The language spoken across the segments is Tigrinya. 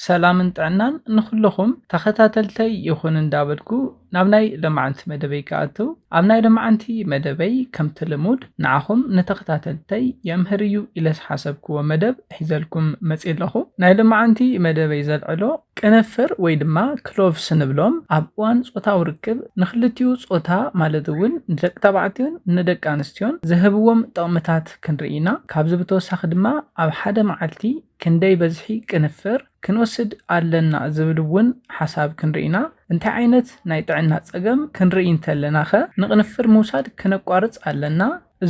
ሰላምን ጥዕናን ንኹልኹም ተኸታተልተይ ይኹን እንዳበልኩ ናብ ናይ ለማዓንቲ መደበይ ክኣትው፣ ኣብ ናይ ለማዓንቲ መደበይ ከምቲ ልሙድ ንዓኹም ንተኸታተልተይ የምህር እዩ ኢለ ዝሓሰብክዎ መደብ ሒዘልኩም መፅእ ኣለኹ። ናይ ለማዓንቲ መደበይ ዘልዕሎ ቅንፍር ወይ ድማ ክሎቭስ ንብሎም ኣብ እዋን ጾታዊ ርክብ ንክልቲኡ ጾታ ማለት እውን ንደቂ ተባዕትዮን ንደቂ ኣንስትዮን ዝህብዎም ጥቕምታት ክንርኢ ኢና። ካብዚ ብተወሳኺ ድማ ኣብ ሓደ መዓልቲ ክንደይ በዝሒ ቅንፍር ክንወስድ ኣለና ዝብል እውን ሓሳብ ክንርኢ ኢና። እንታይ ዓይነት ናይ ጥዕና ጸገም ክንርኢ እንተለና ኸ ንቅንፍር ምውሳድ ክነቋርጽ ኣለና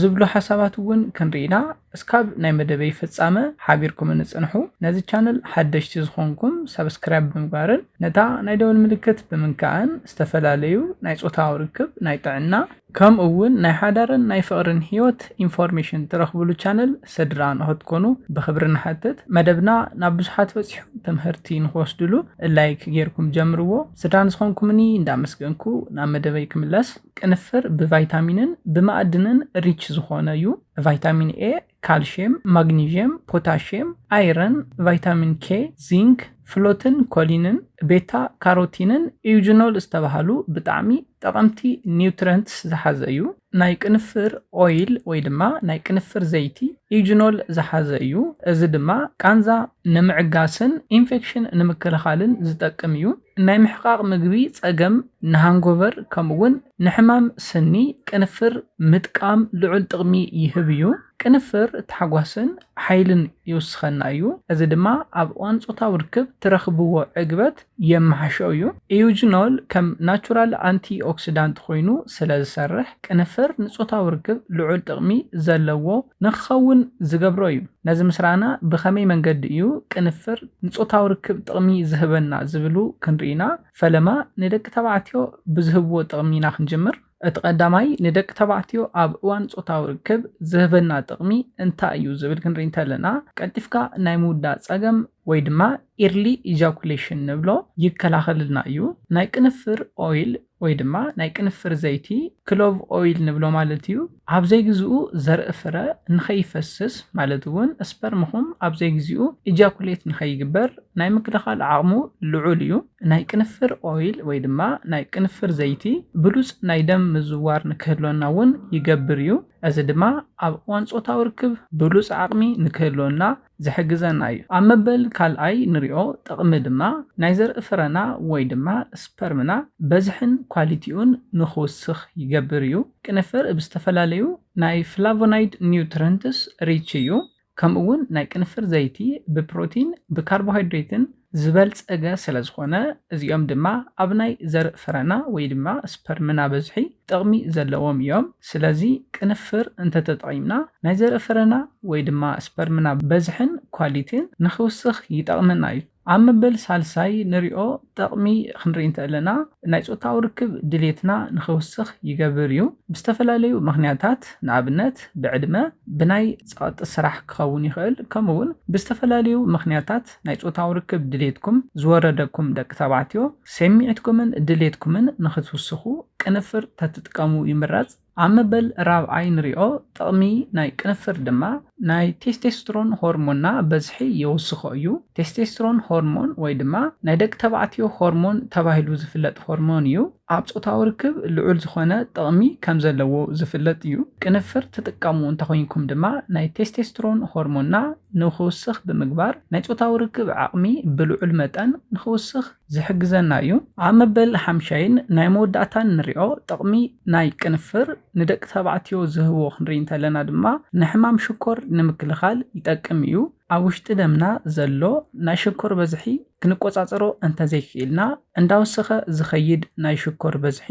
ዝብሉ ሓሳባት እውን ክንርኢ ኢና። እስካብ ናይ መደበይ ፍጻመ ሓቢርኩም ንጽንሑ። ነዚ ቻነል ሓደሽቲ ዝኾንኩም ሰብስክራይብ ብምግባርን ነታ ናይ ደወል ምልክት ብምንካእን ዝተፈላለዩ ናይ ጾታዊ ርክብ፣ ናይ ጥዕና ከምኡ እውን ናይ ሓዳርን ናይ ፍቕርን ህይወት ኢንፎርሜሽን ትረኽብሉ ቻነል ስድራ ንኽትኮኑ ብኽብሪ ንሓትት። መደብና ናብ ብዙሓት በፂሑ ትምህርቲ ንኽወስድሉ ላይክ ጌርኩም ጀምርዎ። ስድራ ንዝኾንኩምኒ እንዳመስገንኩ ናብ መደበይ ክምለስ። ቅንፍር ብቫይታሚንን ብማዕድንን ሪች ዝኾነ እዩ። ቫይታሚን ኤ፣ ካልሽየም፣ ማግኒዥየም፣ ፖታሽየም፣ ኣይረን፣ ቫይታሚን ኬ፣ ዚንክ፣ ፍሎትን ኮሊንን፣ ቤታ ካሮቲንን ኢዩጅኖል ዝተባሃሉ ብጣዕሚ ጠቐምቲ ኒውትረንትስ ዝሓዘ እዩ። ናይ ቅንፍር ኦይል ወይ ድማ ናይ ቅንፍር ዘይቲ ኢዩጅኖል ዝሓዘ እዩ። እዚ ድማ ቃንዛ ንምዕጋስን ኢንፌክሽን ንምክልኻልን ዝጠቅም እዩ። ናይ ምሕቃቕ ምግቢ ጸገም፣ ንሃንጎቨር ከምኡ እውን ንሕማም ስኒ ቅንፍር ምጥቃም ልዑል ጥቕሚ ይህብ እዩ። ቅንፍር ታሕጓስን ሓይልን ይውስኸና እዩ። እዚ ድማ ኣብ እዋን ጾታዊ ርክብ ትረኽብዎ ዕግበት የመሓሾ እዩ። ኢዩጅኖል ከም ናቹራል አንቲኦክሲዳንት ኮይኑ ስለ ዝሰርሕ ቅንፍር ንጾታዊ ርክብ ልዑል ጥቕሚ ዘለዎ ንክኸውን ዝገብሮ እዩ። ነዚ ምስራና ብኸመይ መንገዲ እዩ ቅንፍር ንጾታዊ ርክብ ጥቕሚ ዝህበና ዝብሉ ክንርኢና። ፈለማ ንደቂ ተባዕትዮ ብዝህብዎ ጥቕሚ ኢና ክንጅምር። እቲ ቀዳማይ ንደቂ ተባዕትዮ ኣብ እዋን ጾታዊ ርክብ ዝህበና ጥቕሚ እንታይ እዩ ዝብል ክንርኢ እንተለና፣ ቀልጢፍካ ናይ ምውዳእ ጸገም ወይ ድማ ኢርሊ ኢጃኩሌሽን ንብሎ ይከላኸልና እዩ። ናይ ቅንፍር ኦይል ወይ ድማ ናይ ቅንፍር ዘይቲ፣ ክሎቭ ኦይል ንብሎ ማለት እዩ፣ ኣብ ዘይግዝኡ ዘርኢ ፍረ ንኸይፈስስ ማለት እውን ስፐርምኹም ኣብ ዘይግዚኡ ኢጃኩሌት ንኸይግበር ናይ ምክልኻል ዓቕሙ ልዑል እዩ። ናይ ቅንፍር ኦይል ወይ ድማ ናይ ቅንፍር ዘይቲ ብሉጽ ናይ ደም ምዝዋር ንክህልወና እውን ይገብር እዩ። እዚ ድማ ኣብ እዋን ጾታዊ ርክብ ብሉጽ ዓቕሚ ንክህልወና ዝሕግዘና እዩ። ኣብ መበል ካልኣይ ንሪኦ ጥቕሚ ድማ ናይ ዘርኢ ፍረና ወይ ድማ ስፐርምና በዝሕን ኳሊቲኡን ንክውስኽ ይገብር እዩ። ቅንፍር ብዝተፈላለዩ ናይ ፍላቮናይድ ኒውትረንትስ ሪች እዩ። ከምኡ እውን ናይ ቅንፍር ዘይቲ ብፕሮቲን ብካርቦሃይድሬትን ዝበልጸገ ስለ ዝኾነ እዚኦም ድማ ኣብ ናይ ዘርኢ ፍረና ወይ ድማ ስፐርምና በዝሒ ጥቕሚ ዘለዎም እዮም። ስለዚ ቅንፍር እንተተጠቒምና ናይ ዘርኢ ፍረና ወይ ድማ ስፐርምና በዝሕን ኳሊቲን ንክውስኽ ይጠቕመና እዩ። ኣብ መበል ሳልሳይ ንሪኦ ጥቕሚ ክንርኢ እንተለና ናይ ጾታዊ ርክብ ድሌትና ንክውስኽ ይገብር እዩ። ብዝተፈላለዩ ምኽንያታት ንኣብነት ብዕድመ፣ ብናይ ጸቕጢ ስራሕ ክኸውን ይኽእል። ከምኡ እውን ብዝተፈላለዩ ምኽንያታት ናይ ጾታዊ ርክብ ድሌትኩም ዝወረደኩም ደቂ ተባዕትዮ ስምዒትኩምን ድሌትኩምን ንክትውስኹ ቅንፍር ተትጥቀሙ ይምረጽ። ኣብ መበል ራብዓይ ንሪኦ ጥቕሚ ናይ ቅንፍር ድማ ናይ ቴስቴስትሮን ሆርሞንና በዝሒ የውስኾ እዩ። ቴስቴስትሮን ሆርሞን ወይ ድማ ናይ ደቂ ተባዕትዮ ሆርሞን ተባሂሉ ዝፍለጥ ሆርሞን እዩ። ኣብ ጾታዊ ርክብ ልዑል ዝኾነ ጥቕሚ ከም ዘለዎ ዝፍለጥ እዩ። ቅንፍር ትጥቀሙ እንተኾይንኩም ድማ ናይ ቴስቴስትሮን ሆርሞንና ንክውስኽ ብምግባር ናይ ጾታዊ ርክብ ዓቕሚ ብልዑል መጠን ንክውስኽ ዝሕግዘና እዩ። ኣብ መበል ሓምሻይን ናይ መወዳእታን ንሪኦ ጥቕሚ ናይ ቅንፍር ንደቂ ተባዕትዮ ዝህቦ ክንርኢ እንተለና ድማ ንሕማም ሽኮር ንምክልኻል ይጠቅም እዩ። ኣብ ውሽጢ ደምና ዘሎ ናይ ሽኮር በዝሒ ክንቆጻጸሮ እንተዘይክኢልና እንዳወሰኸ ዝኸይድ ናይ ሽኮር በዝሒ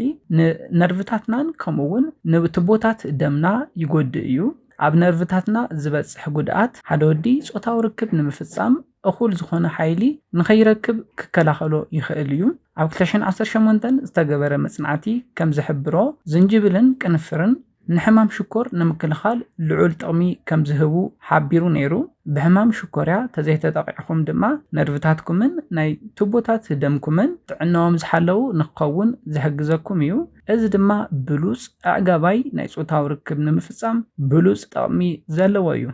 ንነርቭታትናን ከምኡ እውን ንቱቦታት ደምና ይጎድእ እዩ። ኣብ ነርቭታትና ዝበጽሕ ጉድኣት ሓደ ወዲ ጾታዊ ርክብ ንምፍጻም እኹል ዝኾነ ሓይሊ ንኸይረክብ ክከላኸሎ ይኽእል እዩ። ኣብ ክልተ ሽሕን ዓሰርተ ሸሞንተን ዝተገበረ መጽናዕቲ ከም ዝሕብሮ ዝንጅብልን ቅንፍርን ንሕማም ሽኮር ንምክልኻል ልዑል ጥቕሚ ከም ዝህቡ ሓቢሩ ነይሩ። ብሕማም ሽኮርያ ተዘይተጠቒዕኹም ድማ ነርቭታትኩምን ናይ ቱቦታት ደምኩምን ጥዕናኦም ዝሓለዉ ንክኸውን ዝሕግዘኩም እዩ። እዚ ድማ ብሉጽ ኣዕጋባይ ናይ ጾታዊ ርክብ ንምፍጻም ብሉጽ ጠቕሚ ዘለዎ እዩ።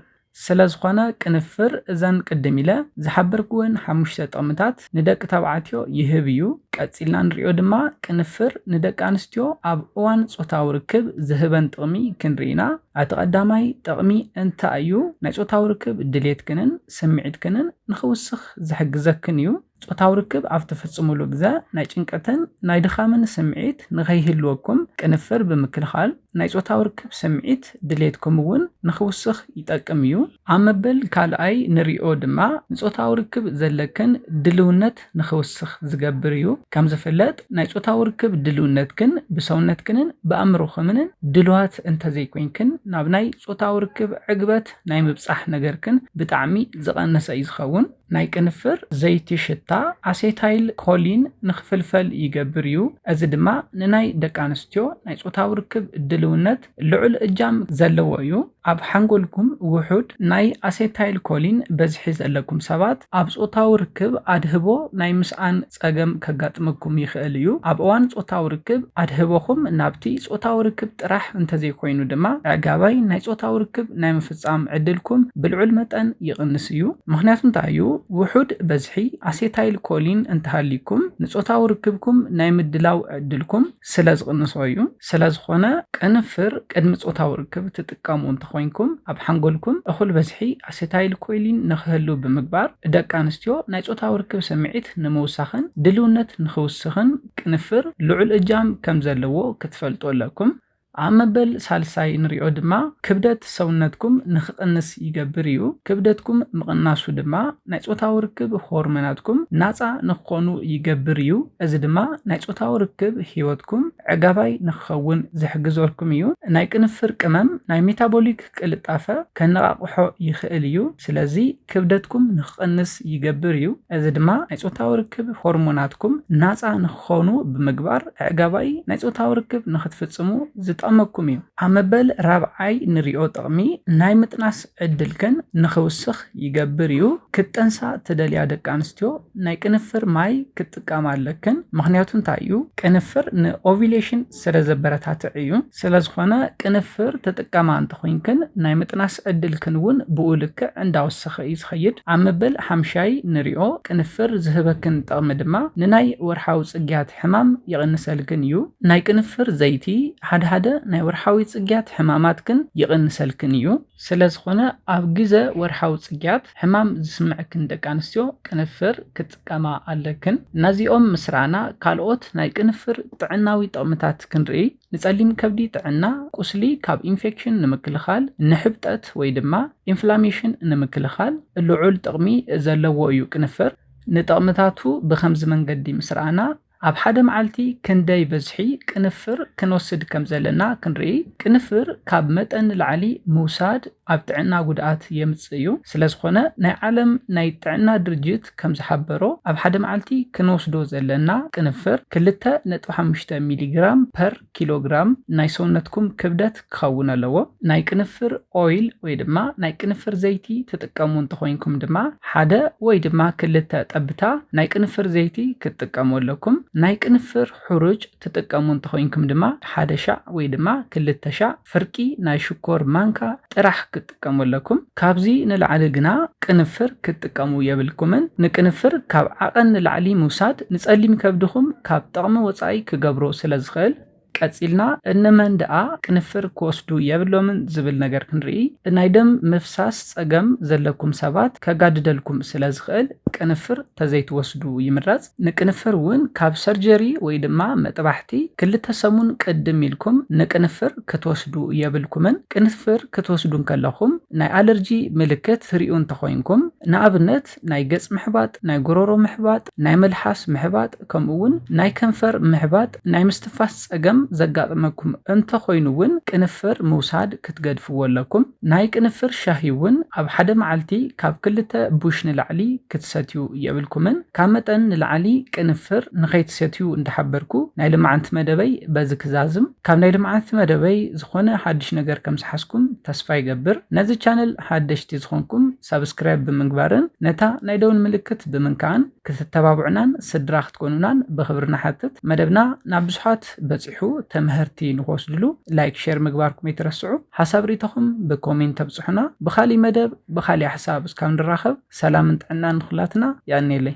ስለ ዝኾነ ቅንፍር እዘን ቅድም ኢለ ዝሓበርክወን ሓሙሽተ ጥቕምታት ንደቂ ተባዕትዮ ይህብ እዩ። ቀጺልና ንሪኦ ድማ ቅንፍር ንደቂ ኣንስትዮ ኣብ እዋን ጾታዊ ርክብ ዝህበን ጥቕሚ ክንርኢ ኢና። እቲ ቀዳማይ ጥቕሚ እንታይ እዩ? ናይ ጾታዊ ርክብ ድሌትክንን ስምዒትክንን ንኽውስኽ ዝሕግዘክን እዩ። ጾታዊ ርክብ ኣብ ትፍጽሙሉ ግዘ ናይ ጭንቀትን ናይ ድኻምን ስምዒት ንኸይህልወኩም ቅንፍር ብምክልኻል ናይ ጾታዊ ርክብ ስምዒት ድሌትኩም እውን ንኽውስኽ ይጠቅም እዩ። ኣብ መበል ካልኣይ ንሪኦ ድማ ንጾታዊ ርክብ ዘለክን ድልውነት ንኽውስኽ ዝገብር እዩ። ከም ዝፍለጥ ናይ ጾታዊ ርክብ ድልውነትክን ብሰውነትክንን ብኣእምሮኽምንን ድልዋት እንተዘይኮይንክን ናብ ናይ ጾታዊ ርክብ ዕግበት ናይ ምብጻሕ ነገርክን ብጣዕሚ ዝቐነሰ እዩ ዝኸውን። ናይ ቅንፍር ዘይቲ ሽታ ኣሴታይል ኮሊን ንኽፍልፈል ይገብር እዩ። እዚ ድማ ንናይ ደቂ ኣንስትዮ ናይ ጾታዊ ርክብ ድልውነት ልዑል እጃም ዘለዎ እዩ። ኣብ ሓንጎልኩም ውሑድ ናይ ኣሴታይል ኮሊን በዝሒ ዘለኩም ሰባት ኣብ ጾታዊ ርክብ ኣድህቦ ናይ ምስኣን ጸገም ከጋጥመኩም ይኽእል እዩ። ኣብ እዋን ጾታዊ ርክብ ኣድህቦኹም ናብቲ ጾታዊ ርክብ ጥራሕ እንተዘይኮይኑ ድማ ኣዕጋባይ ናይ ጾታዊ ርክብ ናይ ምፍጻም ዕድልኩም ብልዑል መጠን ይቕንስ እዩ። ምኽንያቱ እንታይ እዩ? ውሑድ በዝሒ ኣሴታይል ኮሊን እንተሃልይኩም ንጾታዊ ርክብኩም ናይ ምድላው ዕድልኩም ስለ ዝቕንሶ እዩ። ስለ ዝኾነ ቅንፍር ቅድሚ ጾታዊ ርክብ ትጥቀሙ እንተኾይንኩም ኣብ ሓንጎልኩም እኹል በዝሒ ኣሴታይል ኮሊን ንኽህሉ ብምግባር ደቂ ኣንስትዮ ናይ ጾታዊ ርክብ ስምዒት ንምውሳኽን ድልውነት ንኽውስኽን ቅንፍር ልዑል እጃም ከም ዘለዎ ክትፈልጡ ኣለኩም። ኣብ መበል ሳልሳይ ንሪኦ ድማ ክብደት ሰውነትኩም ንኽቕንስ ይገብር እዩ። ክብደትኩም ምቕናሱ ድማ ናይ ጾታዊ ርክብ ሆርሞናትኩም ናጻ ንክኾኑ ይገብር እዩ። እዚ ድማ ናይ ጾታዊ ርክብ ህይወትኩም ዕጋባይ ንክኸውን ዝሕግዘልኩም እዩ። ናይ ቅንፍር ቅመም ናይ ሜታቦሊክ ቅልጣፈ ከነቓቕሖ ይኽእል እዩ። ስለዚ ክብደትኩም ንክቕንስ ይገብር እዩ። እዚ ድማ ናይ ጾታዊ ርክብ ሆርሞናትኩም ናጻ ንክኾኑ ብምግባር ኣዕጋባይ ናይ ጾታዊ ርክብ ንክትፍጽሙ ዝጠቕመኩም እዩ። ኣብ መበል ራብዓይ ንሪኦ ጥቕሚ ናይ ምጥናስ ዕድልክን ንክውስኽ ይገብር እዩ። ክትጠንሳ ትደልያ ደቂ ኣንስትዮ ናይ ቅንፍር ማይ ክትጥቀማ ኣለክን። ምኽንያቱ እንታይ እዩ? ቅንፍር ንኦቪሌሽን ስለ ዘበረታትዕ እዩ። ስለ ዝኾነ ቅንፍር ትጥቀማ እንተኾይንክን ናይ ምጥናስ ዕድልክን እውን ብኡ ልክዕ እንዳወሰኸ እዩ ዝኸይድ። ኣብ መበል ሓምሻይ ንሪኦ ቅንፍር ዝህበክን ጥቕሚ ድማ ንናይ ወርሓዊ ጽግያት ሕማም ይቕንሰልክን እዩ። ናይ ቅንፍር ዘይቲ ሓደ ሓደ ናይ ወርሓዊ ጽግያት ሕማማትክን ይቕንሰልክን እዩ። ስለ ዝኾነ ኣብ ግዘ ወርሓዊ ጽግያት ሕማም ዝስምዐክን ደቂ ኣንስትዮ ቅንፍር ክትጥቀማ ኣለክን። ነዚኦም ምስ ረኣና ካልኦት ናይ ቅንፍር ጥዕናዊ ጥቕምታት ክንርኢ። ንጸሊም ከብዲ ጥዕና፣ ቁስሊ ካብ ኢንፌክሽን ንምክልኻል፣ ንሕብጠት ወይ ድማ ኢንፍላሜሽን ንምክልኻል ልዑል ጥቕሚ ዘለዎ እዩ ቅንፍር። ንጥቕምታቱ ብኸምዚ መንገዲ ምስ ረኣና፣ ኣብ ሓደ መዓልቲ ክንደይ በዝሒ ቅንፍር ክንወስድ ከም ዘለና ክንርኢ። ቅንፍር ካብ መጠን ንላዕሊ ምውሳድ ኣብ ጥዕና ጉድኣት የምጽእ እዩ። ስለ ዝኾነ ናይ ዓለም ናይ ጥዕና ድርጅት ከም ዝሓበሮ ኣብ ሓደ መዓልቲ ክንወስዶ ዘለና ቅንፍር ክልተ ነጥቢ ሓሙሽተ ሚሊግራም ፐር ኪሎግራም ናይ ሰውነትኩም ክብደት ክኸውን ኣለዎ። ናይ ቅንፍር ኦይል ወይ ድማ ናይ ቅንፍር ዘይቲ ትጥቀሙ እንተኾይንኩም ድማ ሓደ ወይ ድማ ክልተ ጠብታ ናይ ቅንፍር ዘይቲ ክትጥቀሙ ኣለኩም። ናይ ቅንፍር ሕሩጭ ትጥቀሙ እንተኾይንኩም ድማ ሓደ ሻዕ ወይ ድማ ክልተ ሻዕ ፍርቂ ናይ ሽኮር ማንካ ጥራሕ ክትጥቀሙ ኣለኩም። ካብዚ ንላዕሊ ግና ቅንፍር ክትጥቀሙ የብልኩምን። ንቅንፍር ካብ ዓቐን ንላዕሊ ምውሳድ ንጸሊም ከብድኹም ካብ ጥቕሚ ወጻኢ ክገብሮ ስለ ዝኽእል፣ ቀጺልና እነመን ደኣ ቅንፍር ክወስዱ የብሎምን ዝብል ነገር ክንርኢ። ናይ ደም ምፍሳስ ጸገም ዘለኩም ሰባት ከጋድደልኩም ስለ ዝኽእል ቅንፍር ተዘይትወስዱ ይምረጽ። ንቅንፍር እውን ካብ ሰርጀሪ ወይ ድማ መጥባሕቲ ክልተ ሰሙን ቅድም ኢልኩም ንቅንፍር ክትወስዱ የብልኩምን። ቅንፍር ክትወስዱ እንከለኹም ናይ ኣለርጂ ምልክት ትርእዩ እንተኾይንኩም፣ ንኣብነት ናይ ገጽ ምሕባጥ፣ ናይ ጎሮሮ ምሕባጥ፣ ናይ መልሓስ ምሕባጥ፣ ከምኡ እውን ናይ ከንፈር ምሕባጥ፣ ናይ ምስትንፋስ ጸገም ዘጋጥመኩም እንተኾይኑ እውን ቅንፍር ምውሳድ ክትገድፍዎ ኣለኩም። ናይ ቅንፍር ሻሂ እውን ኣብ ሓደ መዓልቲ ካብ ክልተ ቡሽ ንላዕሊ ክትሰትዩ የብልኩምን። ካብ መጠን ንላዕሊ ቅንፍር ንኸይትሰትዩ እንዳሓበርኩ ናይ ልማዓንቲ መደበይ በዚ ክዛዝም። ካብ ናይ ልማዓንቲ መደበይ ዝኾነ ሓድሽ ነገር ከም ዝሓዝኩም ተስፋ ይገብር። ነዚ ቻነል ሓደሽቲ ዝኾንኩም ሳብስክራይብ ብምግባርን ነታ ናይ ደውል ምልክት ብምንካእን ክትተባብዑናን ስድራ ክትኮኑናን ብኽብሪ ንሓትት። መደብና ናብ ብዙሓት በጺሑ ተምህርቲ ንክወስድሉ ላይክ ሸር ምግባርኩም ኣይትረስዑ። ሓሳብ ሪኢቶኹም ብኮሜንት ተብፅሑና። ብካሊእ መደብ ብካሊእ ሓሳብ እስካብ ንራኸብ ሰላምን ጥዕናን ንኩላትና። ያኔለይ።